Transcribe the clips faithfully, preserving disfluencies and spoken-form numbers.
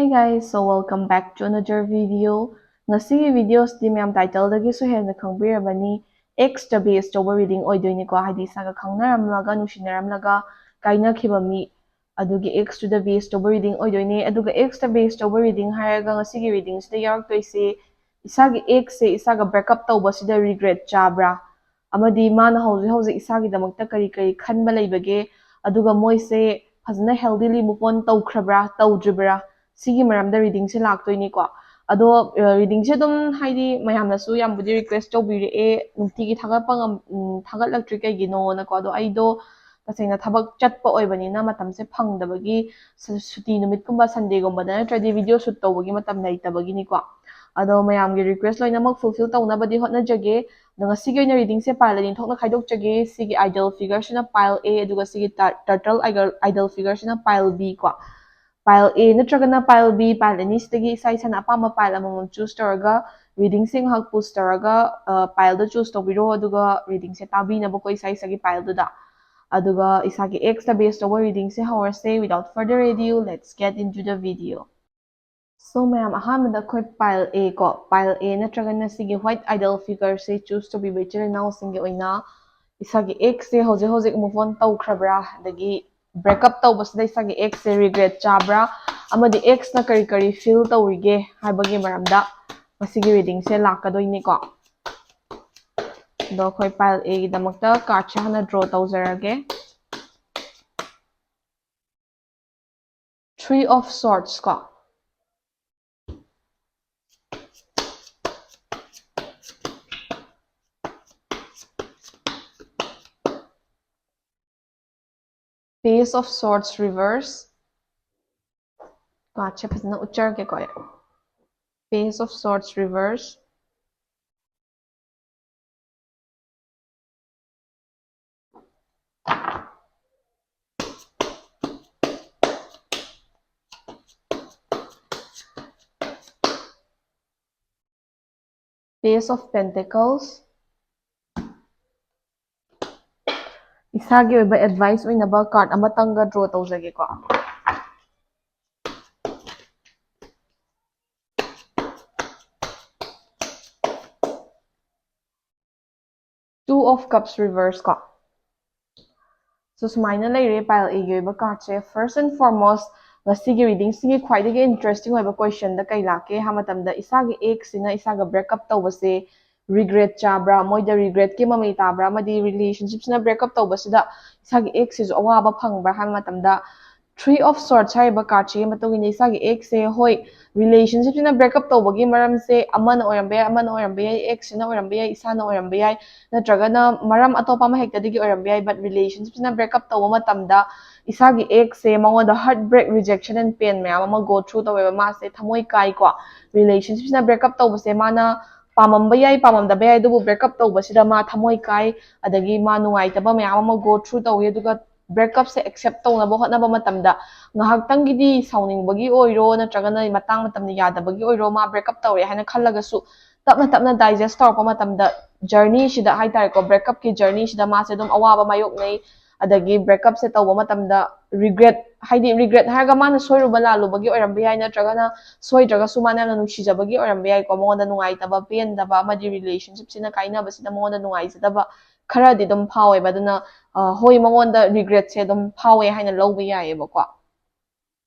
Hey guys, so welcome back to another video. ꯉꯁꯤꯒꯤ videoꯁꯤꯗꯤ ꯃꯌꯥꯝ titleꯗꯒꯤꯁꯨ ꯍꯦꯟꯅ ꯈꯪꯕꯤꯔꯕꯅꯤ, exꯇ base ꯇꯧꯕ reading ꯑꯣꯏꯗꯣꯏꯅꯤꯀꯣ꯫ ꯍꯥꯏꯗꯤ ꯏꯁꯥꯒ ꯈꯪꯅꯔꯝꯂꯒ ꯅꯨꯡꯁꯤꯅꯔꯝꯂꯒ ꯀꯥꯏꯅꯈꯤꯕ ꯃꯤ, ꯑꯗꯨꯒꯤ exꯇꯨꯗ base ꯇꯧꯕ reading ꯑꯣꯏꯗꯣꯏꯅꯦ꯫ ꯑꯗꯨꯒ exꯇ base ꯇꯧꯕ reading ꯍꯥꯏꯔꯒ ꯉꯁꯤꯒꯤ readingꯁꯤꯗ ꯌꯥꯎꯔꯛꯇꯣꯏꯁꯦ ꯏꯁꯥꯒꯤ exꯁꯦ ꯏꯁꯥꯒ break up ꯇꯧꯕꯁꯤꯗ regret ꯆꯥꯕ꯭ꯔꯥ, ꯑꯃꯗꯤ ꯃꯥꯅ ꯍꯧꯖꯤꯛ ꯍꯧꯖꯤꯛ ꯏꯁꯥꯒꯤꯗꯃꯛꯇ ꯀꯔꯤ ꯀꯔꯤ ꯈꯟꯕ ꯂꯩꯕꯒꯦ, ꯑꯗꯨꯒ ꯃꯣꯏꯁꯦ ꯐꯖꯅ healthily move on ꯇꯧꯈ꯭ꯔꯕ꯭ꯔꯥ ꯇꯧꯗ꯭ꯔꯤꯕ꯭ꯔꯥ, ꯁꯤꯒꯤ ꯃꯔꯝꯗ readingꯁꯦ ꯂꯥꯛꯇꯣꯏꯅꯤꯀꯣ꯫ ꯑꯗꯣ readingꯁꯦ ꯑꯗꯨꯝ ꯍꯥꯏꯗꯤ ꯃꯌꯥꯝꯅꯁꯨ ꯌꯥꯝꯕꯨꯗꯤ request ꯇꯧꯕꯤꯔꯛꯑꯦ, ꯅꯨꯡꯇꯤꯒꯤ ꯊꯥꯒꯠꯄ ꯉꯝ ꯎꯝ, ꯊꯥꯒꯠꯂꯛꯇ꯭ꯔꯤ ꯀꯩꯒꯤꯅꯣꯅꯀꯣ꯫ ꯑꯗꯣ ꯑꯩꯗꯣ ꯇꯁꯦꯡꯅ ꯊꯕꯛ ꯆꯠꯄ ꯑꯣꯏꯕꯅꯤꯅ ꯃꯇꯝꯁꯦ ꯐꯪꯗꯕꯒꯤ ꯁꯨꯇꯤ ꯅꯨꯃꯤꯠꯀꯨꯝꯕ Sundayꯒꯨꯝꯕꯗ ꯅꯠꯇ꯭ꯔꯗꯤ video shoot ꯇꯧꯕꯒꯤ ꯃꯇꯝ ꯂꯩꯇꯕꯒꯤꯅꯤꯀꯣ꯫ ꯑꯗꯣ ꯃꯌꯥꯝꯒꯤ request ꯂꯣꯏꯅꯃꯛ fulfill ꯇꯧꯅꯕꯗꯤ ꯍꯣꯠꯅꯖꯒꯦ꯫ ꯑꯗꯣ ꯉꯁꯤꯒꯤ ꯑꯣꯏꯅ readingꯁꯦ pile ꯑꯅꯤ ꯊꯣꯛꯅ ꯈꯥꯏꯗꯣꯛꯆꯒꯦ꯫ ꯁꯤꯒꯤ idol figureꯁꯤꯅ pile A, ꯑꯗꯨꯒ ꯁꯤꯒꯤ turtle idol figureꯁꯤꯅ pile B ꯀꯣ꯫ Pile A ꯅꯠꯇ꯭ꯔꯒꯅ pile B, pile ꯑꯅꯤꯁꯤꯗꯒꯤ ꯏꯁꯥ ꯏꯁꯥꯅ ꯑꯄꯥꯝꯕ pile ꯑꯃꯃꯝ choose ꯇꯧꯔꯒ readingꯁꯦ ꯉꯥꯏꯍꯥꯛ pause ꯇꯧꯔꯒ pileꯗ choose ꯇꯧꯕꯤꯔꯣ, ꯑꯗꯨꯒ readingꯁꯦ ꯇꯥꯕꯤꯅꯕꯀꯣ ꯏꯁꯥ ꯏꯁꯥꯒꯤ pileꯗꯨꯗ꯫ ꯑꯗꯨꯒ ꯏꯁꯥꯒꯤ exꯇ base ꯇꯧꯕ readingꯁꯦ ꯍꯧꯔꯁꯦ꯫ Without further ado, let's get into the video. So ꯃꯌꯥꯝ, ꯑꯍꯥꯟꯕꯗ ꯑꯩꯈꯣꯏ pile A ꯀꯣ, pile A ꯅꯠꯇ꯭ꯔꯒꯅ ꯁꯤꯒꯤ white idol figureꯁꯦ choose ꯇꯧꯕꯤꯕ ꯏꯆꯤꯜ ꯏꯅꯥꯎꯁꯤꯡꯒꯤ ꯑꯣꯏꯅ ꯏꯁꯥꯒꯤ exꯁꯦ ꯍꯧꯖꯤꯛ ꯍꯧꯖꯤꯛ move on ꯇꯧꯈ꯭ꯔꯕ꯭ꯔꯥ, ꯑꯗꯒꯤ break up ꯇꯧꯕꯁꯤꯗ ꯏꯁꯥꯒꯤ exꯁꯦ regret ꯆꯥꯕ꯭ꯔꯥ, ꯑꯃꯗꯤ exꯅ ꯀꯔꯤ ꯀꯔꯤ feel ꯇꯧꯔꯤꯒꯦ ꯍꯥꯏꯕꯒꯤ ꯃꯔꯝꯗ ꯉꯁꯤꯒꯤ readingꯁꯦ ꯂꯥꯛꯀꯗꯣꯏꯅꯤꯀꯣ꯫ ꯑꯗꯣ ꯑꯩꯈꯣꯏ pile Aꯒꯤꯗꯃꯛꯇ cardꯁꯦ ꯍꯥꯟꯅ draw ꯇꯧꯖꯔꯒꯦ꯫ Three of Swords ꯀꯣ꯫ Page of Swords reverse. Cardꯁꯦ ꯐꯖꯅ ꯎꯠꯆꯔꯒꯦꯀꯣ ꯑꯩ꯫ Page of Swords reverse. Page of Pentacles. ꯏꯁꯥꯒꯤ ꯑꯣꯏꯕ advice ꯑꯣꯏꯅꯕ card ꯑꯃꯇꯪꯒ draw ꯇꯧꯖꯒꯦꯀꯣ꯫ Two of Cups reverse ꯀꯣ꯫ So ꯁꯨꯃꯥꯏꯅ ꯂꯩꯔꯦ pile A ꯒꯤ ꯑꯣꯏꯕ card say. First and foremost, ꯉꯁꯤꯒꯤ reading ꯁꯤꯒꯤ ꯈ꯭ꯋꯥꯏꯗꯒꯤ interesting ꯑꯣꯏꯕ question ꯗ ꯀꯩ ꯂꯥꯛꯀꯦ ꯍꯥꯏꯕ ꯃꯇꯝꯗ, ꯏꯁꯥꯒꯤ ex ꯁꯤꯅ ꯏꯁꯥꯒ break up ꯇꯧꯕꯁꯦ regret ꯆꯥꯕ꯭ꯔꯥ, ꯃꯣꯏꯗ regret ꯀꯤ ꯃꯃꯤ ꯇꯥꯕ꯭ꯔꯥ, ꯑꯃꯗꯤ relationship ꯁꯤꯅ break up ꯇꯧꯕꯁꯤꯗ ꯏꯁꯥꯒꯤ ex ꯁꯤꯁꯨ ꯑꯋꯥꯕ ꯐꯪꯕ꯭ꯔꯥ ꯍꯥꯏꯕ ꯃꯇꯝꯗ, Three of Swords ꯍꯥꯏꯔꯤꯕ card ꯁꯤꯒꯤ ꯃꯇꯨꯡ ꯏꯟꯅ ꯏꯁꯥꯒꯤ ex ꯁꯦ, ꯍꯣꯏ, relationship ꯁꯤꯅ break up ꯇꯧꯕꯒꯤ ꯃꯔꯝꯁꯦ ꯑꯃꯅ ꯑꯣꯏꯔꯝꯕ ꯌꯥꯏ, ꯑꯃꯅ ꯑꯣꯏꯔꯝꯕ ꯌꯥꯏ, ex ꯁꯤꯅ ꯑꯣꯏꯔꯝꯕ ꯌꯥꯏ, ꯏꯁꯥꯅ ꯑꯣꯏꯔꯝꯕ ꯌꯥꯏ, ꯅꯠꯇ꯭ꯔꯒꯅ ꯃꯔꯝ ꯑꯇꯣꯞꯄ ꯑꯃ ꯍꯦꯛꯇꯗꯒꯤ ꯑꯣꯏꯔꯝꯕ ꯌꯥꯏ꯫ But relationship ꯁꯤꯅ break up ꯇꯧꯕ ꯃꯇꯝꯗ ꯏꯁꯥꯒꯤ ex ꯁꯦ ꯃꯉꯣꯟꯗ heart break, rejection and pain ꯃꯌꯥꯝ ꯑꯃ go through ꯇꯧꯋꯦꯕ꯫ ꯃꯥꯁꯦ ꯊꯃꯣꯏ ꯀꯥꯏꯀꯣ꯫ Relationship ꯁꯤꯅ break up ꯇꯧꯕꯁꯦ ꯃꯥꯅ ꯄꯥꯝꯃꯝꯕ ꯌꯥꯏ, ꯄꯥꯝꯃꯝꯗꯕ ꯌꯥꯏ, ꯑꯗꯨꯕꯨ break up ꯇꯧꯕꯁꯤꯗ ꯃꯥ ꯊꯃꯣꯏ ꯀꯥꯏ, ꯑꯗꯒꯤ ꯃꯥ ꯅꯨꯡꯉꯥꯏꯇꯕ ꯃꯌꯥꯝ ꯑꯃ go through ꯇꯧꯏ꯫ ꯑꯗꯨꯒ break up ꯁꯦ accept ꯇꯧꯅꯕ ꯍꯣꯠꯅꯕ ꯃꯇꯝꯗ ꯉꯥꯏꯍꯥꯛꯇꯪꯒꯤꯗꯤ ꯁꯥꯎꯅꯤꯡꯕꯒꯤ ꯑꯣꯏꯔꯣ, ꯅꯠꯇ꯭ꯔꯒꯅ ꯃꯇꯥꯡ ꯃꯇꯝꯅ ꯌꯥꯗꯕꯒꯤ ꯑꯣꯏꯔꯣ, ꯃꯥ break up ꯇꯧꯔꯦ ꯍꯥꯏꯅ ꯈꯜꯂꯒꯁꯨ ꯇꯞꯅ ꯇꯞꯅ digest ꯇꯧꯔꯛꯄ ꯃꯇꯝꯗ, journey ꯁꯤꯗ ꯍꯥꯏꯇꯥꯔꯦꯀꯣ, break up ꯀꯤ journey ꯁꯤꯗ ꯃꯥꯁꯦ ꯑꯗꯨꯝ ꯑꯋꯥꯕ ꯃꯥꯌꯣꯛꯅꯩ꯫ ꯑꯗꯒꯤ break up ꯁꯦ ꯇꯧꯕ ꯃꯇꯝꯗ regret, ꯍꯥꯏꯗꯤ regret ꯍꯥꯏꯔꯒ ꯃꯥꯅ ꯁꯣꯏꯔꯨꯕ ꯂꯥꯜꯂꯨꯕꯒꯤ ꯑꯣꯏꯔꯝꯕ ꯌꯥꯏ, ꯅꯠꯇ꯭ꯔꯒꯅ ꯁꯣꯏꯗ꯭ꯔꯒꯁꯨ ꯃꯥꯅ ꯌꯥꯝꯅ ꯅꯨꯡꯁꯤꯖꯕꯒꯤ ꯑꯣꯏꯔꯝꯕ ꯌꯥꯏꯀꯣ꯫ ꯃꯉꯣꯟꯗ ꯅꯨꯡꯉꯥꯏꯇꯕ, ꯄꯦꯟꯗꯕ, ꯑꯃꯗꯤ relationship ꯁꯤꯅ ꯀꯥꯏꯅꯕꯁꯤꯗ ꯃꯉꯣꯟꯗ ꯅꯨꯡꯉꯥꯏꯖꯗꯕ ꯈꯔꯗꯤ ꯑꯗꯨꯝ ꯐꯥꯎꯋꯦꯕ꯫ ꯑꯗꯨꯅ, ꯑ, ꯍꯣꯏ, ꯃꯉꯣꯟꯗ regret ꯁꯦ ꯑꯗꯨꯝ ꯐꯥꯎꯋꯦ ꯍꯥꯏꯅ ꯂꯧꯕ ꯌꯥꯏꯌꯦꯕꯀꯣ꯫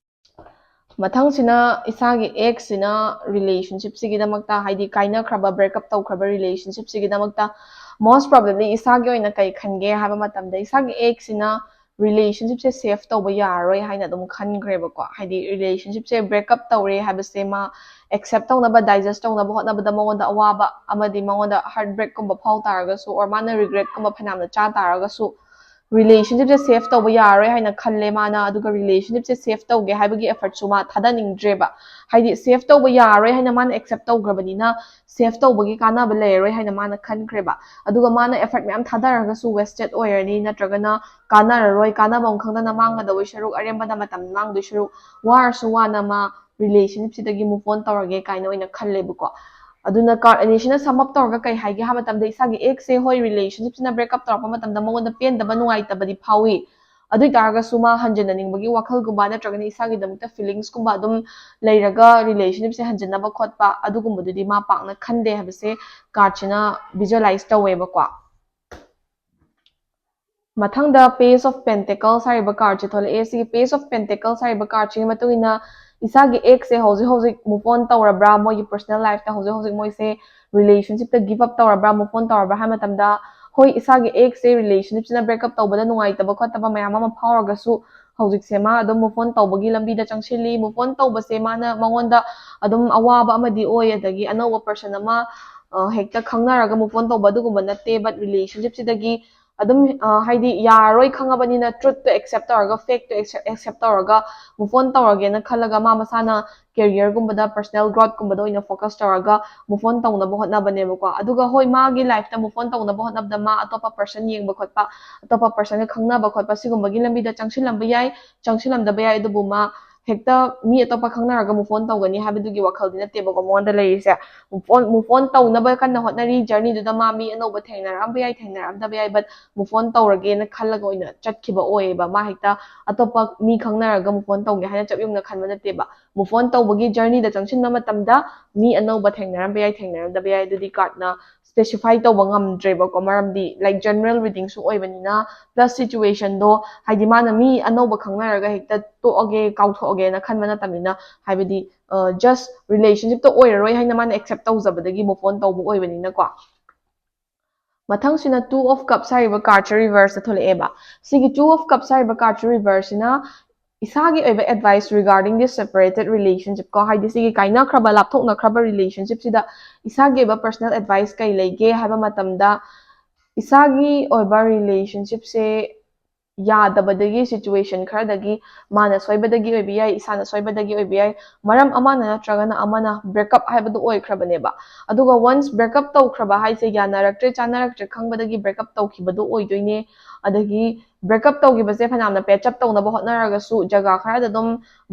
ꯃꯊꯪꯁꯤꯅ ꯏꯁꯥꯒꯤ ex ꯁꯤꯅ relationship ꯁꯤꯒꯤꯗꯃꯛꯇ, ꯍꯥꯏꯗꯤ ꯀꯥꯏꯅꯈ꯭ꯔꯕ, break up ꯇꯧꯈ꯭ꯔꯕ relationship ꯁꯤꯒꯤꯗꯃꯛꯇ most probably ꯏꯁꯥꯒꯤ ꯑꯣꯏꯅ ꯀꯩ ꯈꯟꯒꯦ ꯍꯥꯏꯕ ꯃꯇꯝꯗ, ꯏꯁꯥꯒꯤ ex ꯁꯤꯅ relationship ꯁꯦ save ꯇꯧꯕ ꯌꯥꯔꯔꯣꯏ ꯍꯥꯏꯅ ꯑꯗꯨꯝ ꯈꯟꯈ꯭ꯔꯦꯕꯀꯣ꯫ ꯍꯥꯏꯗꯤ relationship ꯁꯦ break up ꯇꯧꯔꯦ ꯍꯥꯏꯕꯁꯦ ꯃꯥ accept ꯇꯧꯅꯕ, digest ꯇꯧꯅꯕ ꯍꯣꯠꯅꯕꯗ ꯃꯉꯣꯟꯗ ꯑꯋꯥꯕ ꯑꯃꯗꯤ ꯃꯉꯣꯟꯗ heart break ꯀꯨꯝꯕ ꯐꯥꯎ ꯇꯥꯔꯒꯁꯨ, or ꯃꯥꯅ regret ꯀꯨꯝꯕ ꯐꯅꯌꯥꯝꯅ ꯆꯥ ꯇꯥꯔꯒꯁꯨ, relationship ꯁꯦ save ꯇꯧꯕ ꯌꯥꯔꯔꯣꯏ ꯍꯥꯏꯅ ꯈꯜꯂꯦ ꯃꯥꯅ꯫ ꯑꯗꯨꯒ relationship ꯁꯦ save ꯇꯧꯒꯦ ꯍꯥꯏꯕꯒꯤ effort ꯁꯨ ꯃꯥ ꯊꯥꯗꯅꯤꯡꯗ꯭ꯔꯦꯕ꯫ ꯍꯥꯏꯗꯤ save ꯇꯧꯕ ꯌꯥꯔꯔꯣꯏ ꯍꯥꯏꯅ ꯃꯥꯅ accept ꯇꯧꯈ꯭ꯔꯕꯅꯤꯅ, save ꯇꯧꯕꯒꯤ ꯀꯥꯟꯅꯕ ꯂꯩꯔꯔꯣꯏ ꯍꯥꯏꯅ ꯃꯥꯅ ꯈꯟꯈ꯭ꯔꯦꯕ꯫ ꯑꯗꯨꯒ ꯃꯥꯅ effort ꯃꯌꯥꯝ ꯊꯥꯗꯔꯒꯁꯨ wasted ꯑꯣꯏꯔꯅꯤ, ꯅꯠꯇ꯭ꯔꯒꯅ ꯀꯥꯟꯅꯔꯔꯣꯏ, ꯀꯥꯟꯅꯕ ꯑꯃ ꯈꯪꯗꯅ ꯃꯥꯡꯒꯗꯧꯕꯩ ꯁꯔꯨꯛ, ꯑꯔꯦꯝꯕꯗ ꯃꯇꯝ ꯃꯥꯡꯗꯣꯏ ꯁꯔꯨꯛ, ꯋꯥꯔꯁꯨ ꯋꯥꯅ ꯃꯥ relationship ꯁꯤꯗꯒꯤ move on ꯇꯧꯔꯒꯦ ꯀꯥꯏꯅ ꯑꯣꯏꯅ ꯈꯜꯂꯦꯕꯀꯣ꯫ ꯑꯗꯨꯅ card ꯑꯅꯤꯁꯤꯅ sum up ꯇꯧꯔꯒ ꯀꯩ ꯍꯥꯏꯒꯦ ꯍꯥꯏꯕ ꯃꯇꯝꯗ, ꯏꯁꯥꯒꯤ ex ꯁꯦ, ꯍꯣꯏ, relationship ꯁꯤꯅ break up ꯇꯧꯔꯛꯄ ꯃꯇꯝꯗ ꯃꯉꯣꯟꯗ ꯄꯦꯟꯗꯕ, ꯅꯨꯡꯉꯥꯏꯇꯕꯗꯤ ꯐꯥꯎꯏ꯫ ꯑꯗꯨ ꯑꯣꯏ ꯇꯥꯔꯒꯁꯨ ꯃꯥ ꯍꯟꯖꯤꯟꯅꯅꯤꯡꯕꯒꯤ ꯋꯥꯈꯜꯒꯨꯝꯕ ꯅꯠꯇ꯭ꯔꯒꯅ ꯏꯁꯥꯒꯤꯗꯃꯛꯇ feelings ꯀꯨꯝꯕ ꯑꯗꯨꯝ ꯂꯩꯔꯒ relationship ꯁꯦ ꯍꯟꯖꯤꯟꯅꯕ ꯈꯣꯠꯄ ꯑꯗꯨꯒꯨꯝꯕꯗꯨꯗꯤ ꯃꯥ ꯄꯥꯛꯅ ꯈꯟꯗꯦ ꯍꯥꯏꯕꯁꯦ card ꯁꯤꯅ visualize ꯇꯧꯋꯦꯕꯀꯣ꯫ ꯃꯊꯪꯗ Page of Pentacles ꯍꯥꯏꯔꯤꯕ card ꯁꯦ ꯊꯣꯛꯂꯛꯑꯦ꯫ ꯁꯤꯒꯤ Page of Pentacles ꯍꯥꯏꯔꯤꯕ card ꯁꯤꯒꯤ ꯃꯇꯨꯡ ꯏꯟꯅ ꯏꯁꯥꯒꯤ ex ꯁꯦ ꯍꯧꯖꯤꯛ ꯍꯧꯖꯤꯛ move on ꯇꯧꯔꯕ꯭ꯔꯥ, ꯃꯣꯏꯒꯤ personal life ꯇ ꯍꯧꯖꯤꯛ ꯍꯧꯖꯤꯛ ꯃꯣꯏꯁꯦ relationship ꯇ give up ꯇꯧꯔꯕ꯭ꯔꯥ, move on ꯇꯧꯔꯕ꯭ꯔꯥ ꯍꯥꯏꯕ ꯃꯇꯝꯗ, ꯍꯣꯏ, ꯏꯁꯥꯒꯤ ex ꯁꯦ relationship ꯁꯤꯅ break up ꯇꯧꯕꯗ ꯅꯨꯡꯉꯥꯏꯇꯕ ꯈꯣꯠꯇꯕ ꯃꯌꯥꯝ ꯑꯃ ꯐꯥꯎꯔꯒꯁꯨ ꯍꯧꯖꯤꯛꯁꯦ ꯃꯥ ꯑꯗꯨꯝ move on ꯇꯧꯕꯒꯤ ꯂꯝꯕꯤꯗ ꯆꯪꯁꯤꯜꯂꯤ꯫ Move on ꯇꯧꯕꯁꯦ ꯃꯥꯅ, ꯃꯉꯣꯟꯗ ꯑꯗꯨꯝ ꯑꯋꯥꯕ ꯑꯃꯗꯤ ꯑꯣꯏ, ꯑꯗꯒꯤ ꯑꯅꯧꯕ person ꯑꯃ ꯑ, ꯍꯦꯛꯇ ꯈꯪꯅꯔꯒ move on ꯇꯧꯕ ꯑꯗꯨꯒꯨꯝꯕ ꯅꯠꯇꯦ, but relationship ꯁꯤꯗꯒꯤ ꯑꯗꯨꯝ, ꯑ, ꯍꯥꯏꯗꯤ ꯌꯥꯔꯔꯣꯏ ꯈꯪꯉꯕꯅꯤꯅ truth ꯇꯣ accept ꯇꯧꯔꯒ, fact ꯇꯣ accept, accept ꯇꯧꯔꯒ move on ꯇꯧꯔꯒꯦꯅ ꯈꯜꯂꯒ ꯃꯥ ꯃꯁꯥꯅ career ꯒꯨꯝꯕꯗ, personal growth ꯀꯨꯝꯕꯗ ꯑꯣꯏꯅ focus ꯇꯧꯔꯒ move on ꯇꯧꯅꯕ ꯍꯣꯠꯅꯕꯅꯦꯕꯀꯣ꯫ ꯑꯗꯨꯒ ꯍꯣꯏ, ꯃꯥꯒꯤ life ꯇ move on ꯇꯧꯅꯕ ꯍꯣꯠꯅꯕꯗ ꯃꯥ ꯑꯇꯣꯞꯄ person ꯌꯦꯡꯕ ꯈꯣꯠꯄ, ꯑꯇꯣꯞꯄ person ꯒ ꯈꯪꯅꯕ ꯈꯣꯠꯄ ꯁꯤꯒꯨꯝꯕꯒꯤ ꯂꯝꯕꯤꯗ ꯆꯪꯁꯤꯜꯂꯝꯕ ꯌꯥꯏ, ꯆꯪꯁꯤꯜꯂꯝꯗꯕ ꯌꯥꯏ꯫ ꯑꯗꯨꯕꯨ ꯃꯥ ꯍꯦꯛꯇ ꯃꯤ ꯑꯇꯣꯞꯄ ꯈꯪꯅꯔꯒ move on ꯇꯧꯒꯅꯤ ꯍꯥꯏꯕꯗꯨꯒꯤ ꯋꯥꯈꯜꯗꯤ ꯅꯠꯇꯦꯕꯀꯣ ꯃꯉꯣꯟꯗ ꯂꯩꯔꯤꯁꯦ꯫ Move on, move on ꯇꯧꯅꯕ ꯀꯟꯅ ꯍꯣꯠꯅꯔꯤ꯫ Journey ꯗꯨꯗ ꯃꯥ ꯃꯤ ꯑꯅꯧꯕ ꯊꯦꯡꯅꯔꯛꯑꯝꯕ ꯌꯥꯏ, ꯊꯦꯡꯅꯔꯛꯑꯝꯗꯕ ꯌꯥꯏ, but move on ꯇꯧꯔꯒꯦꯅ ꯈꯜꯂꯒ ꯑꯣꯏꯅ ꯆꯠꯈꯤꯕ ꯑꯣꯏꯌꯦꯕ꯫ ꯃꯥ ꯍꯦꯛꯇ ꯑꯇꯣꯞꯄ ꯃꯤ ꯈꯪꯅꯔꯒ move on ꯇꯧꯒꯦ ꯍꯥꯏꯅ ꯆꯞ ꯌꯨꯡꯅ ꯈꯟꯕ ꯅꯠꯇꯦꯕ꯫ Move on ꯇꯧꯕꯒꯤ journey ꯗ ꯆꯪꯁꯤꯟꯕ ꯃꯇꯝꯗ ꯃꯤ ꯑꯅꯧꯕ ꯊꯦꯡꯅꯔꯝꯕ ꯌꯥꯏ, ꯊꯦꯡꯅꯔꯝꯗꯕ ꯌꯥꯏ, ꯑꯗꯨꯗꯤ card ꯅ specify ꯇꯧꯕ ꯉꯝꯗ꯭ꯔꯦꯕꯀꯣ, ꯃꯔꯝꯗꯤ, like, general reading ꯁꯨ ꯑꯣꯏꯕꯅꯤꯅ, plus situation ꯗꯣ, ꯍꯥꯏꯗꯤ ꯃꯥꯅ ꯃꯤ ꯑꯅꯧꯕ ꯈꯪꯅꯔꯒ ꯍꯦꯛꯇ ꯇꯣꯛꯑꯒꯦ, ꯀꯥꯎꯊꯣꯛꯑꯒꯦꯅ ꯈꯟꯕ ꯅꯠꯇꯕꯅꯤꯅ, ꯍꯥꯏꯕꯗꯤ, ꯑ, just relationship ꯇꯣ ꯑꯣꯏꯔꯔꯣꯏ ꯍꯥꯏꯅ ꯃꯥꯅ accept ꯇꯧꯖꯕꯗꯒꯤ move on ꯇꯧꯕ ꯑꯣꯏꯕꯅꯤꯅꯀꯣ꯫ ꯃꯊꯪꯁꯤꯅ Two of Cups ꯍꯥꯏꯔꯤꯕ card ꯁꯦ reverse ꯇ ꯊꯣꯛꯂꯛꯑꯦꯕ꯫ ꯁꯤꯒꯤ Two of Cups ꯍꯥꯏꯔꯤꯕ card ꯁꯦ reverse ꯁꯤꯅ ꯏꯁꯥꯒꯤ ꯑꯣꯏꯕ advice regarding this separated relationship ꯀꯣ, ꯍꯥꯏꯗꯤ ꯁꯤꯒꯤ ꯀꯥꯏꯅꯈ꯭ꯔꯕ, ꯂꯥꯞꯊꯣꯛꯅꯈ꯭ꯔꯕ relationship ꯁꯤꯗ ꯏꯁꯥꯒꯤ ꯑꯣꯏꯕ personal advice ꯀꯩ ꯂꯩꯒꯦ ꯍꯥꯏꯕ ꯃꯇꯝꯗ, ꯏꯁꯥꯒꯤ ꯑꯣꯏꯕ relationship ꯁꯦ ꯌꯥꯗꯕꯗꯒꯤ, situation ꯈꯔꯗꯒꯤ, ꯃꯥꯅ ꯁꯣꯏꯕꯗꯒꯤ ꯑꯣꯏꯕ ꯌꯥꯏ, ꯏꯁꯥꯅ ꯁꯣꯏꯕꯗꯒꯤ ꯑꯣꯏꯕ ꯌꯥꯏ, ꯃꯔꯝ ꯑꯃꯅ ꯅꯠꯇ꯭ꯔꯒꯅ ꯑꯃꯅ break up ꯍꯥꯏꯕꯗꯨ ꯑꯣꯏꯈ꯭ꯔꯕꯅꯦꯕ꯫ ꯑꯗꯨꯒ once break up ꯇꯧꯈ꯭ꯔꯕ ꯍꯥꯏꯁꯦ ꯌꯥꯅꯔꯛꯇ꯭ꯔꯦ, ꯆꯥꯅꯔꯛꯇ꯭ꯔꯦ ꯈꯪꯕꯗꯒꯤ break up ꯇꯧꯈꯤꯕꯗꯨ ꯑꯣꯏꯗꯣꯏꯅꯦ꯫ ꯑꯗꯒꯤ break up ꯇꯧꯈꯤꯕꯁꯦ ꯐꯅꯌꯥꯝꯅ patch up ꯇꯧꯅꯕ ꯍꯣꯠꯅꯔꯒꯁꯨ ꯖꯒꯥ ꯈꯔꯗ ꯑꯗꯨꯝ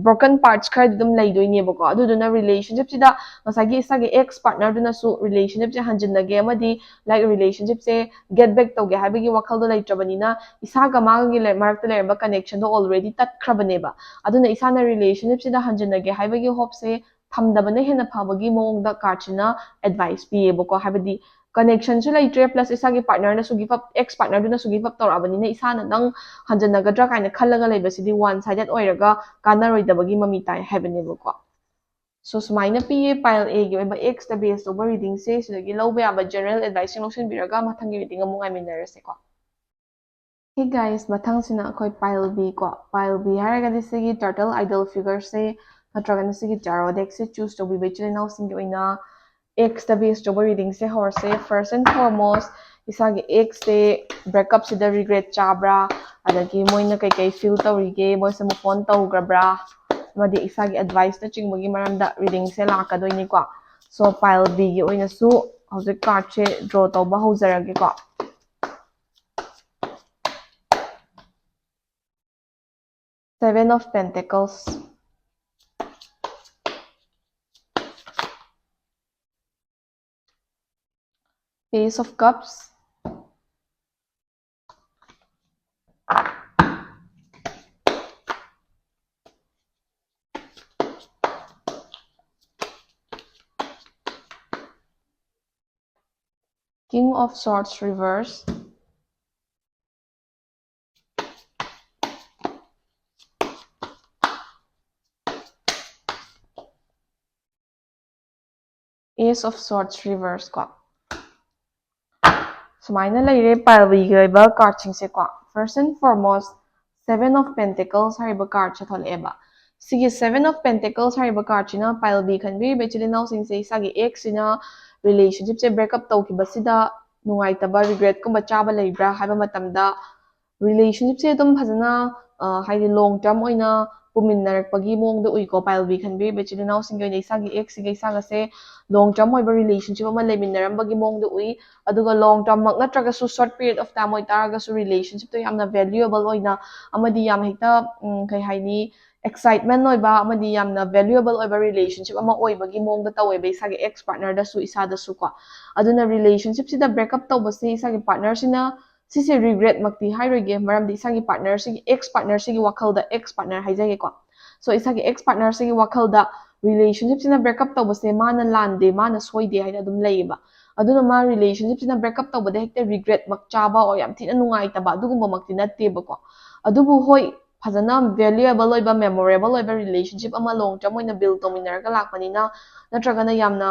broken parts ꯈꯔꯗꯤ ꯑꯗꯨꯝ ꯂꯩꯗꯣꯏꯅꯦꯕꯀꯣ꯫ ꯑꯗꯨꯗꯨꯅ relationship ꯁꯤꯗ ꯉꯁꯥꯏꯒꯤ ꯏꯁꯥꯒꯤ ex partner ꯗꯨꯅꯁꯨ relationship ꯁꯦ ꯍꯟꯖꯤꯟꯅꯒꯦ ꯑꯃꯗꯤ, like, relationship ꯁꯦ get back ꯇꯧꯒꯦ ꯍꯥꯏꯕꯒꯤ ꯋꯥꯈꯜꯗꯣ ꯂꯩꯇ꯭ꯔꯕꯅꯤꯅ, ꯏꯁꯥꯒ ꯃꯥꯒꯒꯤ ꯂꯩ-, ꯃꯔꯛꯇ ꯂꯩꯔꯝꯕ connection ꯗꯣ already ꯇꯠꯈ꯭ꯔꯕꯅꯦꯕ꯫ ꯑꯗꯨꯅ ꯏꯁꯥꯅ relationship ꯁꯤꯗ ꯍꯟꯖꯤꯟꯅꯒꯦ ꯍꯥꯏꯕꯒꯤ hope ꯁꯦ ꯊꯝꯗꯕꯅ ꯍꯦꯟꯅ ꯐꯕꯒꯤ ꯃꯑꯣꯡꯗ card ꯁꯤꯅ advice ꯄꯤꯌꯦꯕꯀꯣ꯫ ꯍꯥꯏꯕꯗꯤ, ꯀꯅꯦꯛꯁꯟꯁꯨ ꯂꯩꯇ꯭ꯔꯦ, ꯄ꯭ꯂꯁ ꯏꯁꯥꯒꯤ ꯄꯥꯔꯠꯅꯔꯅꯁꯨ ꯒꯤꯞ ꯑꯞ, ꯑꯦꯛꯁ ꯄꯥꯔꯠꯅꯔꯗꯨꯅꯁꯨ ꯒꯤꯞ ꯑꯞ ꯇꯧꯔꯛꯑꯕꯅꯤꯅ ꯏꯁꯥꯅ ꯅꯪ ꯍꯟꯖꯟꯅꯒꯗ꯭ꯔꯥ ꯀꯥꯏꯅ ꯈꯜꯂꯒ ꯂꯩꯕꯁꯤꯗꯤ ꯋꯥꯟ ꯁꯥꯏꯗꯦꯠ ꯑꯣꯏꯔꯒ ꯀꯥꯟꯅꯔꯣꯏꯗꯕꯒꯤ ꯃꯃꯤ ꯇꯥꯏ ꯍꯥꯏꯕꯅꯦꯕꯀꯣ꯫ ꯁꯣ ꯁꯨꯃꯥꯏꯅ ꯄꯤꯌꯦ ꯄꯥꯏꯜ ꯑꯦꯒꯤ ꯑꯣꯏꯕ ꯑꯦꯛꯁꯇ ꯕꯦꯁ ꯇꯧꯕ ꯔꯤꯗꯤꯡꯁꯦ꯫ ꯁꯤꯗꯒꯤ ꯂꯧꯕ ꯌꯥꯕ ꯖꯦꯅꯔꯦꯜ ꯑꯦꯗꯚꯥꯏꯁꯁꯤꯡ ꯂꯧꯁꯤꯟꯕꯤꯔꯒ ꯃꯊꯪꯒꯤ ꯔꯤꯗꯤꯡ ꯑꯃꯨꯛ ꯉꯥꯏꯃꯤꯟꯅꯔꯁꯦꯀꯣ꯫ Hey guys, ꯃꯊꯪꯁꯤꯅ ꯑꯩꯈꯣꯏ ꯄꯥꯏꯜ ꯕꯤ ꯀꯣ꯫ ꯄꯥꯏꯜ ꯕꯤ ꯍꯥꯏꯔꯒꯗꯤ ꯁꯤꯒꯤ ꯇꯔꯇꯜ ꯑꯥꯏꯗꯜ ꯐꯤꯒꯔꯁꯦ ꯅꯠꯇ꯭ꯔꯒꯅ ꯁꯤꯒꯤ ꯇꯥꯔꯣ ꯗꯦꯛꯁꯦ ꯆꯨꯁ ꯇꯧꯕꯤꯕ ꯏꯆꯤꯜ ꯏꯅꯥꯎꯁꯤꯡꯒꯤ ꯑꯣꯏꯅ ꯑꯦꯛꯁꯇ ꯕꯦꯁ ꯇꯧꯕ ꯔꯤꯗꯤꯡꯁꯦ ꯍꯧꯔꯁꯦ꯫ First and foremost, ꯏꯁꯥꯒꯤ ꯑꯦꯛꯁꯁꯦ ꯕ꯭ꯔꯦꯛꯀꯞꯁꯤꯗ ꯔꯤꯒ꯭ꯔꯦꯠ ꯆꯥꯕ꯭ꯔꯥ, ꯑꯗꯒꯤ ꯃꯣꯏꯅ ꯀꯩꯀꯩ ꯐꯤꯜ ꯇꯧꯔꯤꯒꯦ, ꯃꯣꯏꯁꯦ ꯃꯨꯞ ꯑꯣꯟ ꯇꯧꯈ꯭ꯔꯕ꯭ꯔꯥ, ꯑꯃꯗꯤ ꯏꯁꯥꯒꯤ ꯑꯦꯗꯚꯥꯏꯁꯅꯆꯤꯡꯕꯒꯤ ꯃꯔꯝꯗ ꯔꯤꯗꯤꯡꯁꯦ ꯂꯥꯛꯀꯗꯣꯏꯅꯤꯀꯣ꯫ ꯁꯣ ꯄꯥꯏꯜ ꯕꯤꯒꯤ ꯑꯣꯏꯅꯁꯨ ꯍꯧꯖꯤꯛ ꯀꯥꯔꯠꯁꯦ ꯗ꯭ꯔꯣ ꯇꯧꯕ ꯍꯧꯖꯔꯒꯦꯀꯣ꯫ Seven of Pentacles, Ace of Cups, King of Swords reverse, Ace of Swords reverse ꯀꯣ꯫ ꯁꯨꯃꯥꯏꯅ ꯂꯩꯔꯦ ꯄꯥꯏꯜ ꯕꯤꯒꯤ ꯑꯣꯏꯕ ꯀꯥꯔꯠꯁꯤꯡꯁꯦꯀꯣ꯫ First and foremost, Seven of Pentacles ꯍꯥꯏꯔꯤꯕ ꯀꯥꯔꯠꯁꯦ ꯊꯣꯛꯂꯛꯑꯦꯕ꯫ ꯁꯤꯒꯤ Seven of Pentacles ꯍꯥꯏꯔꯤꯕ ꯀꯥꯔꯠꯁꯤꯅ ꯄꯥꯏꯜ ꯕꯤ ꯈꯟꯕꯤꯔꯤꯕ ꯏꯆꯤꯜ ꯏꯅꯥꯎꯁꯤꯡꯁꯦ ꯏꯁꯥꯒꯤ ꯑꯦꯛꯁꯁꯤꯅ ꯔꯤꯂꯦꯁꯟꯁꯤꯞꯁꯦ ꯕ꯭ꯔꯦꯛ ꯑꯞ ꯇꯧꯈꯤꯕꯁꯤꯗ ꯅꯨꯡꯉꯥꯏꯇꯕ, ꯔꯤꯒ꯭ꯔꯦꯠꯀꯨꯝꯕ ꯆꯥꯕ ꯂꯩꯕ꯭ꯔꯥ ꯍꯥꯏꯕ ꯃꯇꯝꯗ, ꯔꯤꯂꯦꯁꯟꯁꯤꯞꯁꯦ ꯑꯗꯨꯝ ꯐꯖꯅ, ꯑ, ꯍꯥꯏꯗꯤ ꯂꯣꯡ ꯇꯔꯝ ꯑꯣꯏꯅ ꯄꯨꯃꯤꯟꯅꯔꯛꯄꯒꯤ ꯃꯑꯣꯡꯗ ꯎꯏꯀꯣ꯫ ꯄꯥꯏꯜ ꯕꯤ ꯈꯟꯕꯤꯔꯤꯕ ꯏꯆꯤꯜ ꯏꯅꯥꯎꯁꯤꯡꯒꯤ ꯑꯣꯏꯅ ꯏꯁꯥꯒꯤ ꯑꯦꯛꯁꯁꯤꯒ ꯏꯁꯥꯒꯁꯦ ꯂꯣꯡ ꯇꯔꯝ ꯑꯣꯏꯕ ꯔꯤꯂꯦꯁꯟꯁꯤꯞ ꯑꯃ ꯂꯩꯃꯤꯟꯅꯔꯝꯕꯒꯤ ꯃꯑꯣꯡꯗ ꯎꯏ꯫ ꯑꯗꯨꯒ ꯂꯣꯡ ꯇꯔꯝꯃꯛ ꯅꯠꯇ꯭ꯔꯒꯁꯨ ꯁꯣꯔꯠ ꯄꯤꯔꯤꯌꯠ ꯑꯣꯐ ꯇꯥꯏꯝ ꯑꯣꯏꯇꯥꯔꯒꯁꯨ ꯔꯤꯂꯦꯁꯟꯁꯤꯞꯇꯣ ꯌꯥꯝꯅ ꯚꯦꯂꯨꯑꯦꯕꯜ ꯑꯣꯏꯅ ꯑꯃꯗꯤ ꯌꯥꯝ ꯍꯦꯛꯇ, ꯎꯝ, ꯀꯩ ꯍꯥꯏꯅꯤ, ꯑꯦꯛꯁꯥꯏꯠꯃꯦꯟ ꯑꯣꯏꯕ ꯑꯃꯗꯤ ꯌꯥꯝꯅ ꯚꯦꯂꯨꯑꯦꯕꯜ ꯑꯣꯏꯕ ꯔꯤꯂꯦꯁꯟꯁꯤꯞ ꯑꯃ ꯑꯣꯏꯕꯒꯤ ꯃꯑꯣꯡꯗ ꯇꯧꯋꯦꯕ ꯏꯁꯥꯒꯤ ꯑꯦꯛꯁ ꯄꯥꯔꯠꯅꯔꯗꯁꯨ ꯏꯁꯥꯗꯁꯨ ꯀꯣ꯫ ꯑꯗꯨꯅ ꯔꯤꯂꯦꯁꯟꯁꯤꯞꯁꯤꯗ ꯕ꯭ꯔꯦꯛ ꯑꯞ ꯇꯧꯕꯁꯦ ꯏꯁꯥꯒꯤ ꯄꯥꯔꯠꯅꯔꯁꯤꯅ, ꯁꯤꯁꯦ ꯔꯤꯒ꯭ꯔꯦꯠꯃꯛꯇꯤ ꯍꯥꯏꯔꯣꯏꯒꯦ, ꯃꯔꯝꯗꯤ ꯏꯁꯥꯒꯤ ꯄꯥꯔꯠꯅꯔꯁꯤꯒꯤ, ꯑꯦꯛꯁ ꯄꯥꯔꯠꯅꯔꯁꯤꯒꯤ ꯋꯥꯈꯜꯗ, ꯑꯦꯛꯁ ꯄꯥꯔꯠꯅꯔ ꯍꯥꯏꯖꯒꯦꯀꯣ꯫ ꯁꯣ ꯏꯁꯥꯒꯤ ꯑꯦꯛꯁ ꯄꯥꯔꯠꯅꯔꯁꯤꯒꯤ ꯋꯥꯈꯜꯗ ꯔꯤꯂꯦꯁꯟꯁꯤꯞꯁꯤꯅ ꯕ꯭ꯔꯦꯛ ꯑꯞ ꯇꯧꯕꯁꯦ ꯃꯥꯅ ꯂꯥꯟꯗꯦ, ꯃꯥꯅ ꯁꯣꯏꯗꯦ ꯍꯥꯏꯅ ꯑꯗꯨꯝ ꯂꯩꯌꯦꯕ꯫ ꯑꯗꯨꯅ ꯃꯥ relationship ꯁꯤꯅ break up ꯇꯧꯕꯗ ꯍꯦꯛꯇ regret ꯃꯛ ꯆꯥꯕ or ꯌꯥꯝ ꯊꯤꯅ ꯅꯨꯡꯉꯥꯏꯇꯕ ꯑꯗꯨꯒꯨꯝꯕꯃꯛꯇꯤ ꯅꯠꯇꯦꯕꯀꯣ꯫ ꯑꯗꯨꯕꯨ ꯍꯣꯏ, ꯐꯖꯅ valuable ꯑꯣꯏꯕ, memorable ꯑꯣꯏꯕ relationship ꯑꯃ long term ꯑꯣꯏꯅ build ꯇꯧꯃꯤꯟꯅꯔꯒ ꯂꯥꯛꯄꯅꯤꯅ, ꯅꯠꯇ꯭ꯔꯒꯅ ꯌꯥꯝꯅ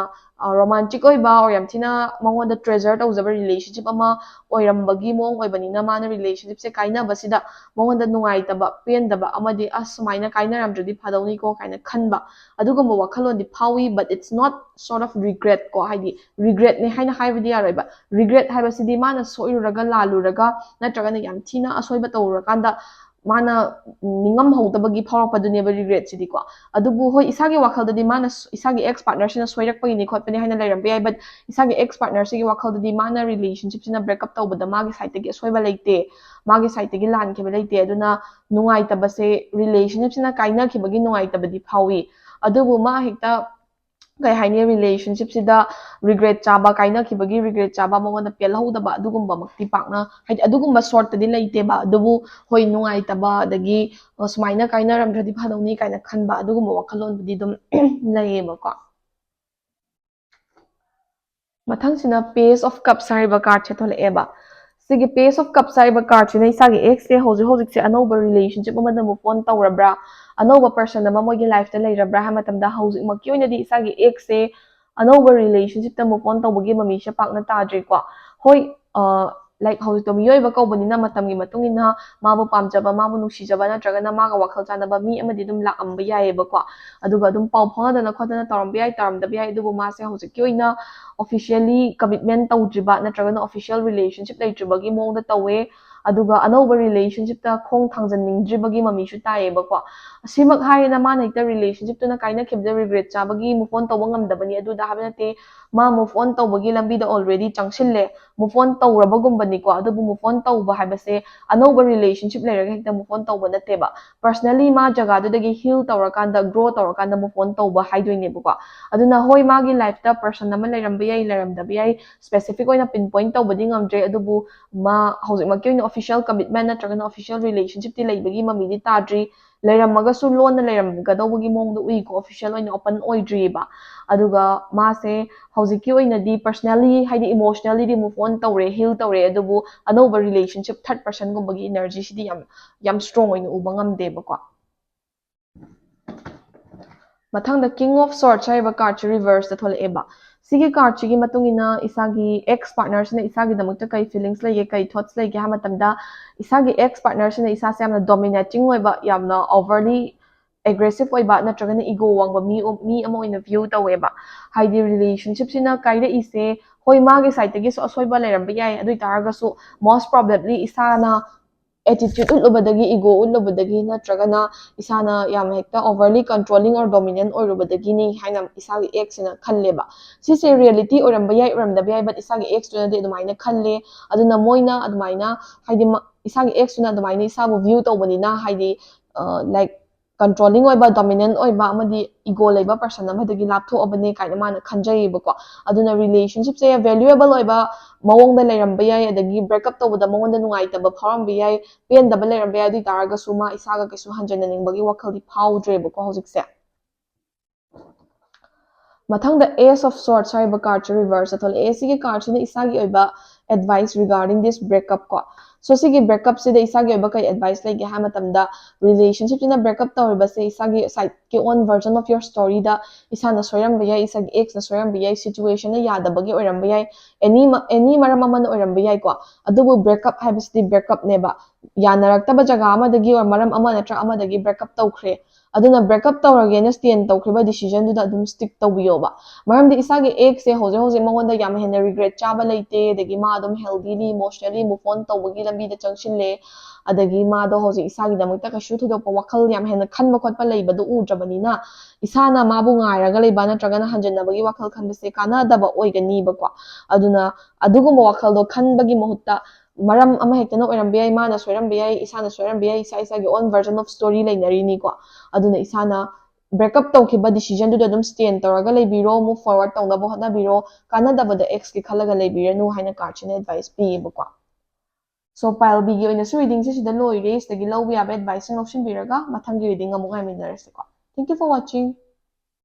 romantic ꯑꯣꯏꯕ or ꯌꯥꯝ ꯊꯤꯅ ꯃꯉꯣꯟꯗ treasure ꯇꯧꯖꯕ relationship ꯑꯃ ꯑꯣꯏꯔꯝꯕꯒꯤ ꯃꯑꯣꯡ ꯑꯣꯏꯕꯅꯤꯅ ꯃꯥꯅ relationship ꯁꯦ ꯀꯥꯏꯅꯕꯁꯤꯗ ꯃꯉꯣꯟꯗ ꯅꯨꯡꯉꯥꯏꯇꯕ, ꯄꯦꯟꯗꯕ ꯑꯃꯗꯤ ꯑꯁ ꯁꯨꯃꯥꯏꯅ ꯀꯥꯏꯅꯔꯝꯗ꯭ꯔꯗꯤ ꯐꯗꯧꯅꯤꯀꯣ ꯀꯥꯏꯅ ꯈꯟꯕ ꯑꯗꯨꯒꯨꯝꯕ ꯋꯥꯈꯜꯂꯣꯟꯗꯤ ꯐꯥꯎꯏ, but it's not sort of regret ꯀꯣ, ꯍꯥꯏꯗꯤ regret ꯅꯦ ꯍꯥꯏꯅ ꯍꯥꯏꯕꯗꯤ ꯌꯥꯔꯣꯏꯕ꯫ Regret ꯍꯥꯏꯕꯁꯤꯗꯤ ꯃꯥꯅ ꯁꯣꯏꯔꯨꯔꯒ ꯂꯥꯜꯂꯨꯔꯒ ꯅꯠꯇ꯭ꯔꯒꯅ ꯌꯥꯝ ꯊꯤꯅ ꯑꯁꯣꯏꯕ ꯇꯧꯔꯨꯔꯀꯥꯟꯗ ꯃꯥꯅ ꯅꯤꯡꯉꯝꯍꯧꯗꯕꯒꯤ ꯐꯥꯎꯔꯛꯄꯗꯨꯅꯦꯕ regret ꯁꯤꯗꯤꯀꯣ꯫ ꯑꯗꯨꯕꯨ ꯍꯣꯏ, ꯏꯁꯥꯒꯤ ꯋꯥꯈꯜꯗꯗꯤ ꯃꯥꯅ ꯁ- ꯏꯁꯥꯒꯤ ex partner ꯁꯤꯅ ꯁꯣꯏꯔꯛꯄꯒꯤꯅꯤ ꯈꯣꯠꯄꯅꯤ ꯍꯥꯏꯅ ꯂꯩꯔꯝꯕ ꯌꯥꯏ, but ꯏꯁꯥꯒꯤ ex partner ꯁꯤꯒꯤ ꯋꯥꯈꯜꯗꯗꯤ ꯃꯥꯅ relationship ꯁꯤꯅ break up ꯇꯧꯕꯗ ꯃꯥꯒꯤ side ꯇꯒꯤ ꯑꯁꯣꯏꯕ ꯂꯩꯇꯦ, ꯃꯥꯒꯤ side ꯇꯒꯤ ꯂꯥꯟꯈꯤꯕ ꯂꯩꯇꯦ꯫ ꯑꯗꯨꯅ ꯅꯨꯡꯉꯥꯏꯇꯕꯁꯦ relationship ꯁꯤꯅ ꯀꯥꯏꯅꯈꯤꯕꯒꯤ ꯅꯨꯡꯉꯥꯏꯇꯕꯗꯤ ꯐꯥꯎꯏ꯫ ꯑꯗꯨꯕꯨ ꯃꯥ ꯍꯦꯛꯇ ꯀꯩ ꯍꯥꯏꯅꯤ, relationship ꯁꯤꯗ regret ꯆꯥꯕ, ꯀꯥꯏꯅꯈꯤꯕꯒꯤ regret ꯆꯥꯕ, ꯃꯉꯣꯟꯗ ꯄꯦꯜꯍꯧꯗꯕ ꯑꯗꯨꯒꯨꯝꯕꯃꯛꯇꯤ ꯄꯥꯛꯅ, ꯍꯥꯏꯗꯤ ꯑꯗꯨꯒꯨꯝꯕ sort ꯇꯗꯤ ꯂꯩꯇꯦꯕ꯫ ꯑꯗꯨꯕꯨ ꯍꯣꯏ, ꯅꯨꯡꯉꯥꯏꯇꯕ ꯑꯗꯒꯤ ꯑ, ꯁꯨꯃꯥꯏꯅ ꯀꯥꯏꯅꯔꯝꯗ꯭ꯔꯗꯤ ꯐꯗꯧꯅꯤ ꯀꯥꯏꯅ ꯈꯟꯕ ꯑꯗꯨꯒꯨꯝꯕ ꯋꯥꯈꯜꯂꯣꯟꯕꯨꯗꯤ ꯑꯗꯨꯝ ꯂꯩꯌꯦꯕꯀꯣ꯫ ꯃꯊꯪꯁꯤꯅ Page of Cups ꯍꯥꯏꯔꯤꯕ card ꯁꯦ ꯊꯣꯛꯂꯛꯑꯦꯕ꯫ ꯁꯤꯒꯤ Page of Cups ꯍꯥꯏꯔꯤꯕ card ꯁꯤꯅ ꯏꯁꯥꯒꯤ ex ꯁꯦ ꯍꯧꯖꯤꯛ ꯍꯧꯖꯤꯛꯁꯦ ꯑꯅꯧꯕ relationship ꯑꯃꯗ move on ꯇꯧꯔꯕ꯭ꯔꯥ, ꯑꯅꯧꯕ person ꯑꯃ ꯃꯣꯏꯒꯤ life ꯇ ꯂꯩꯔꯕ꯭ꯔꯥ ꯍꯥꯏꯕ ꯃꯇꯝꯗ, ꯍꯧꯖꯤꯛꯃꯛꯀꯤ ꯑꯣꯏꯅꯗꯤ ꯏꯁꯥꯒꯤ ex ꯁꯦ ꯑꯅꯧꯕ relationship ꯇ move on ꯇꯧꯕꯒꯤ ꯃꯃꯤꯁꯦ ꯄꯥꯛꯅ ꯇꯥꯗ꯭ꯔꯤꯀꯣ꯫ ꯍꯣꯏ, ꯑ, like, ꯍꯧꯖꯤꯛꯇꯣ ꯃꯤꯑꯣꯏꯕ ꯀꯧꯕꯅꯤꯅ ꯃꯇꯝꯒꯤ ꯃꯇꯨꯡ ꯏꯟꯅ ꯃꯥꯕꯨ ꯄꯥꯝꯖꯕ, ꯃꯥꯕꯨ ꯅꯨꯡꯁꯤꯖꯕ ꯅꯠꯇ꯭ꯔꯒꯅ ꯃꯥꯒ ꯋꯥꯈꯜ ꯆꯥꯟꯅꯕ ꯃꯤ ꯑꯃꯗꯤ ꯑꯗꯨꯝ ꯂꯥꯛꯑꯝꯕ ꯌꯥꯏꯌꯦꯕꯀꯣ꯫ ꯑꯗꯨꯒ ꯑꯗꯨꯝ ꯄꯥꯎ ꯐꯥꯎꯅꯗꯅ ꯈꯣꯠꯇꯅ ꯇꯧꯔꯝꯕ ꯌꯥꯏ, ꯇꯧꯔꯝꯗꯕ ꯌꯥꯏ꯫ ꯑꯗꯨꯕꯨ ꯃꯥꯁꯦ ꯍꯧꯖꯤꯛꯀꯤ ꯑꯣꯏꯅ officially commitment ꯇꯧꯗ꯭ꯔꯤꯕ ꯅꯠꯇ꯭ꯔꯒꯅ official relationship ꯂꯩꯇ꯭ꯔꯤꯕꯒꯤ ꯃꯑꯣꯡꯗ ꯇꯧꯋꯦ꯫ ꯑꯗꯨꯒ ꯑꯅꯧꯕ relationship ꯇ ꯈꯣꯡ ꯊꯥꯡꯖꯟꯅꯤꯡꯗ꯭ꯔꯤꯕꯒꯤ ꯃꯃꯤꯁꯨ ꯇꯥꯏꯌꯦꯕꯀꯣ꯫ ꯑꯁꯤꯃꯛ ꯍꯥꯏꯌꯦꯅ ꯃꯥꯅ ꯍꯦꯛꯇ relationship ꯇꯨꯅ ꯀꯥꯏꯅꯈꯤꯕꯗ regret ꯆꯥꯕꯒꯤ move on ꯇꯧꯕ ꯉꯝꯗꯕꯅꯤ ꯑꯗꯨꯗ ꯍꯥꯏꯕ ꯅꯠꯇꯦ꯫ ꯃꯥ move on ꯇꯧꯕꯒꯤ ꯂꯝꯕꯤꯗ already ꯆꯪꯁꯤꯜꯂꯦ, move on ꯇꯧꯔꯕꯒꯨꯝꯕꯅꯤꯀꯣ꯫ ꯑꯗꯨꯕꯨ move on ꯇꯧꯕ ꯍꯥꯏꯕꯁꯦ ꯑꯅꯧꯕ relationship ꯂꯩꯔꯒ ꯍꯦꯛꯇ move on ꯇꯧꯕ ꯅꯠꯇꯦꯕ꯫ Personally ꯃꯥ ꯖꯒꯥꯗꯨꯗꯒꯤ heal ꯇꯧꯔꯀꯥꯟꯗ, grow ꯇꯧꯔꯀꯥꯟꯗ move on ꯇꯧꯕ ꯍꯥꯏꯗꯣꯏꯅꯦꯕꯀꯣ꯫ ꯑꯗꯨꯅ ꯍꯣꯏ, ꯃꯥꯒꯤ life ꯇ person ꯑꯃ ꯂꯩꯔꯝꯕ ꯌꯥꯏ, ꯂꯩꯔꯝꯗꯕ ꯌꯥꯏ, specific ꯑꯣꯏꯅ pinpoint ꯇꯧꯕꯗꯤ ꯉꯝꯗ꯭ꯔꯦ꯫ ꯑꯗꯨꯕꯨ ꯃꯥ ꯍꯧꯖꯤꯛꯃꯛꯀꯤ ꯑꯣꯏꯅ official commitment ꯅꯠꯇ꯭ꯔꯒꯅ official relationship ꯇꯤ ꯂꯩꯕꯒꯤ ꯃꯃꯤꯗꯤ ꯇꯥꯗ꯭ꯔꯤ꯫ ꯂꯩꯔꯝꯃꯒꯁꯨ ꯂꯣꯟꯅ ꯂꯩꯔꯝꯒꯗꯧꯕꯒꯤ ꯃꯑꯣꯡꯗ ꯎꯏꯀꯣ, official ꯑꯣꯏꯅ open ꯑꯣꯏꯗ꯭ꯔꯤꯑꯕ꯫ ꯑꯗꯨꯒ ꯃꯥꯁꯦ ꯍꯧꯖꯤꯛꯀꯤ ꯑꯣꯏꯅꯗꯤ personally, ꯍꯥꯏꯗꯤ emotionally ꯗꯤ move on ꯇꯧꯔꯦ, heal ꯇꯧꯔꯦ, ꯑꯗꯨꯕꯨ ꯑꯅꯧꯕ relationship, third person ꯒꯨꯝꯕꯒꯤ energy ꯁꯤꯗꯤ ꯌꯥꯝ ꯌꯥꯝ strong ꯑꯣꯏꯅ ꯎꯕ ꯉꯝꯗꯦꯕꯀꯣ꯫ ꯃꯊꯪꯗ King of Swords ꯍꯥꯏꯔꯤꯕ card ꯁꯤ reverse ꯇ ꯊꯣꯛꯂꯛꯑꯦꯕ꯫ ꯁꯤꯒꯤ card ꯁꯤꯒꯤ ꯃꯇꯨꯡ ꯏꯟꯅ ꯏꯁꯥꯒꯤ ex partner ꯁꯤꯅ ꯏꯁꯥꯒꯤꯗꯃꯛꯇ ꯀꯩ feelings ꯂꯩꯒꯦ, ꯀꯩ thoughts ꯂꯩꯒꯦ ꯍꯥꯏꯕ ꯃꯇꯝꯗ, ꯏꯁꯥꯒꯤ ex partner ꯁꯤꯅ ꯏꯁꯥꯁꯦ ꯌꯥꯝꯅ dominating ꯑꯣꯏꯕ, ꯌꯥꯝꯅ overly aggressive ꯑꯣꯏꯕ ꯅꯠꯇ꯭ꯔꯒꯅ ego ꯋꯥꯡꯕ ꯃꯤ, ꯃꯤ ꯑꯃ ꯑꯣꯏꯅ view ꯇꯧꯋꯦꯕ꯫ ꯍꯥꯏꯗꯤ relationship ꯁꯤꯅ ꯀꯥꯏꯔꯛꯏꯁꯦ, ꯍꯣꯏ, ꯃꯥꯒꯤ side ꯇꯒꯤꯁꯨ ꯑꯁꯣꯏꯕ ꯂꯩꯔꯝꯕ ꯌꯥꯏ, ꯑꯗꯨ ꯑꯣꯏꯇꯥꯔꯒꯁꯨ most probably ꯏꯁꯥꯅ attitude ꯎꯠꯂꯨꯕꯗꯒꯤ, ego ꯎꯠꯂꯨꯕꯗꯒꯤ ꯅꯠꯇ꯭ꯔꯒꯅ ꯏꯁꯥꯅ ꯌꯥꯝ ꯍꯦꯛꯇ overly controlling or dominant ꯑꯣꯏꯔꯨꯕꯗꯒꯤꯅꯤ ꯍꯥꯏꯅ ꯏꯁꯥꯒꯤ ex ꯁꯤꯅ ꯈꯜꯂꯦꯕ꯫ ꯁꯤꯁꯦ reality ꯑꯣꯏꯔꯝꯕ ꯌꯥꯏ, ꯑꯣꯏꯔꯝꯗꯕ ꯌꯥꯏ, but ꯏꯁꯥꯒꯤ ex ꯇꯨꯅꯗꯤ ꯑꯗꯨꯃꯥꯏꯅ ꯈꯜꯂꯦ꯫ ꯑꯗꯨꯅ ꯃꯣꯏꯅ ꯑꯗꯨꯃꯥꯏꯅ, ꯍꯥꯏꯗꯤ ꯃ-, ꯏꯁꯥꯒꯤ ex ꯇꯨꯅ ꯑꯗꯨꯃꯥꯏꯅ ꯏꯁꯥꯕꯨ view ꯇꯧꯕꯅꯤꯅ, ꯍꯥꯏꯗꯤ, ꯑ, like, controlling ꯑꯣꯏꯕ, dominant ꯑꯣꯏꯕ ꯑꯃꯗꯤ ego ꯂꯩꯕ person ꯑꯃꯗꯒꯤ ꯂꯥꯞꯊꯣꯛꯑꯕꯅꯦ ꯀꯥꯏꯅ ꯃꯥꯅ ꯈꯟꯖꯩꯌꯦꯕꯀꯣ꯫ ꯑꯗꯨꯅ relationship ꯁꯦ valuable ꯑꯣꯏꯕ ꯃꯑꯣꯡꯗ ꯂꯩꯔꯝꯕ ꯌꯥꯏ, ꯑꯗꯒꯤ break up ꯇꯧꯕꯗ ꯃꯉꯣꯟꯗ ꯅꯨꯡꯉꯥꯏꯇꯕ ꯐꯥꯎꯔꯝꯕ ꯌꯥꯏ, ꯄꯦꯟꯗꯕ ꯂꯩꯔꯝꯕ ꯌꯥꯏ, ꯑꯗꯨ ꯑꯣꯏ ꯇꯥꯔꯒꯁꯨ ꯃꯥ ꯏꯁꯥꯒ ꯀꯩꯁꯨ ꯍꯟꯖꯟꯅꯅꯤꯡꯕꯒꯤ ꯋꯥꯈꯜꯗꯤ ꯐꯥꯎꯗ꯭ꯔꯦꯕꯀꯣ ꯍꯧꯖꯤꯛꯁꯦ꯫ ꯃꯊꯪꯗ Ace of Swords ꯍꯥꯏꯔꯤꯕ card ꯁꯦ reverse ꯇ ꯊꯣꯛꯂꯛꯑꯦ꯫ ꯁꯤꯒꯤ card ꯁꯤꯅ ꯏꯁꯥꯒꯤ ꯑꯣꯏꯕ advice regarding this breakup ꯀꯣ꯫ So ꯁꯤꯒꯤ break up ꯁꯤꯗ ꯏꯁꯥꯒꯤ ꯑꯣꯏꯕ ꯀꯩ advice ꯂꯩꯒꯦ ꯍꯥꯏꯕ ꯃꯇꯝꯗ, relationship ꯁꯤꯅ break up ꯇꯧꯔꯤꯕꯁꯦ ꯏꯁꯥꯒꯤ side ꯀꯤ own version of your story ꯗ ꯏꯁꯥꯅ ꯁꯣꯏꯔꯝꯕ ꯌꯥꯏ, ꯏꯁꯥꯒꯤ ex ꯅ ꯁꯣꯏꯔꯝꯕ ꯌꯥꯏ, situation ꯅ ꯌꯥꯗꯕꯒꯤ ꯑꯣꯏꯔꯝꯕ ꯌꯥꯏ, any ꯃ-, any ꯃꯔꯝ ꯑꯃꯅ ꯑꯣꯏꯔꯝꯕ ꯌꯥꯏꯀꯣ꯫ ꯑꯗꯨꯕꯨ break up ꯍꯥꯏꯕꯁꯤꯗꯤ break up ꯅꯦꯕ꯫ ꯌꯥꯅꯔꯛꯇꯕ ꯖꯒꯥ ꯑꯃꯗꯒꯤ or ꯃꯔꯝ ꯑꯃ ꯅꯠꯇ꯭ꯔ ꯑꯃꯗꯒꯤ break up ꯇꯧꯈ꯭ꯔꯦ꯫ ꯑꯗꯨꯅ break up ꯇꯧꯔꯒꯦꯅ stand ꯇꯧꯈ꯭ꯔꯤꯕ decision ꯗꯨꯗ ꯑꯗꯨꯝ stick ꯇꯧꯕꯤꯌꯣꯕ꯫ ꯃꯔꯝꯗꯤ ꯏꯁꯥꯒꯤ ex ꯁꯦ ꯍꯧꯖꯤꯛ ꯍꯧꯖꯤꯛ ꯃꯉꯣꯟꯗ ꯌꯥꯝ ꯍꯦꯟꯅ regret ꯆꯥꯕ ꯂꯩꯇꯦ, ꯑꯗꯒꯤ ꯃꯥ ꯑꯗꯨꯝ healthily, emotionally move on ꯇꯧꯕꯒꯤ ꯂꯝꯕꯤꯗ ꯆꯪꯁꯤꯜꯂꯦ, ꯑꯗꯒꯤ ꯃꯥꯗꯣ ꯍꯧꯖꯤꯛ ꯏꯁꯥꯒꯤꯗꯃꯛꯇ ꯀꯩꯁꯨ ꯊꯣꯏꯗꯣꯛꯄ ꯋꯥꯈꯜ ꯌꯥꯝ ꯍꯦꯟꯅ ꯈꯟꯕ ꯈꯣꯠꯄ ꯂꯩꯕꯗꯣ ꯎꯗ꯭ꯔꯕꯅꯤꯅ, ꯏꯁꯥꯅ ꯃꯥꯕꯨ ꯉꯥꯏꯔꯒ ꯂꯩꯕ ꯅꯠꯇ꯭ꯔꯒꯅ ꯍꯟꯖꯟꯅꯕꯒꯤ ꯋꯥꯈꯜ ꯈꯟꯕꯁꯦ ꯀꯥꯟꯅꯗꯕ ꯑꯣꯏꯒꯅꯤꯕꯀꯣ꯫ ꯑꯗꯨꯅ ꯑꯗꯨꯒꯨꯝꯕ ꯋꯥꯈꯜꯗꯣ ꯈꯟꯕꯒꯤ ꯃꯍꯨꯠꯇ, ꯃꯔꯝ ꯑꯃ ꯍꯦꯛꯇꯅ ꯑꯣꯏꯔꯝꯕ ꯌꯥꯏ, ꯃꯥꯅ ꯁꯣꯏꯔꯝꯕ ꯌꯥꯏ, ꯏꯁꯥꯅ ꯁꯣꯏꯔꯝꯕ ꯌꯥꯏ, ꯏꯁꯥ ꯏꯁꯥꯒꯤ own version of story ꯂꯩꯅꯔꯤꯅꯤꯀꯣ꯫ ꯑꯗꯨꯅ ꯏꯁꯥꯅ break up ꯇꯧꯈꯤꯕ decision ꯗꯨꯗ ꯑꯗꯨꯝ stand ꯇꯧꯔꯒ ꯂꯩꯕꯤꯔꯣ, move forward ꯇꯧꯅꯕ ꯍꯣꯠꯅꯕꯤꯔꯣ, ꯀꯥꯟꯅꯗꯕꯗ ex ꯀꯤ ꯈꯜꯂꯒ ꯂꯩꯕꯤꯔꯅꯨ ꯍꯥꯏꯅ card ꯁꯤꯅ advice ꯄꯤꯌꯦꯕꯀꯣ꯫ So pile Bꯒꯤ ꯑꯣꯏꯅꯁꯨ readingꯁꯦ ꯁꯤꯗ ꯂꯣꯏꯔꯦ꯫ ꯁꯤꯗꯒꯤ ꯂꯧꯕ ꯌꯥꯕ adviceꯁꯤꯡ ꯂꯧꯁꯤꯟꯕꯤꯔꯒ ꯃꯊꯪꯒꯤ reading ꯑꯃꯨꯛ ꯉꯥꯏꯃꯤꯟꯅꯔꯁꯤꯀꯣ꯫ Thank you for watching.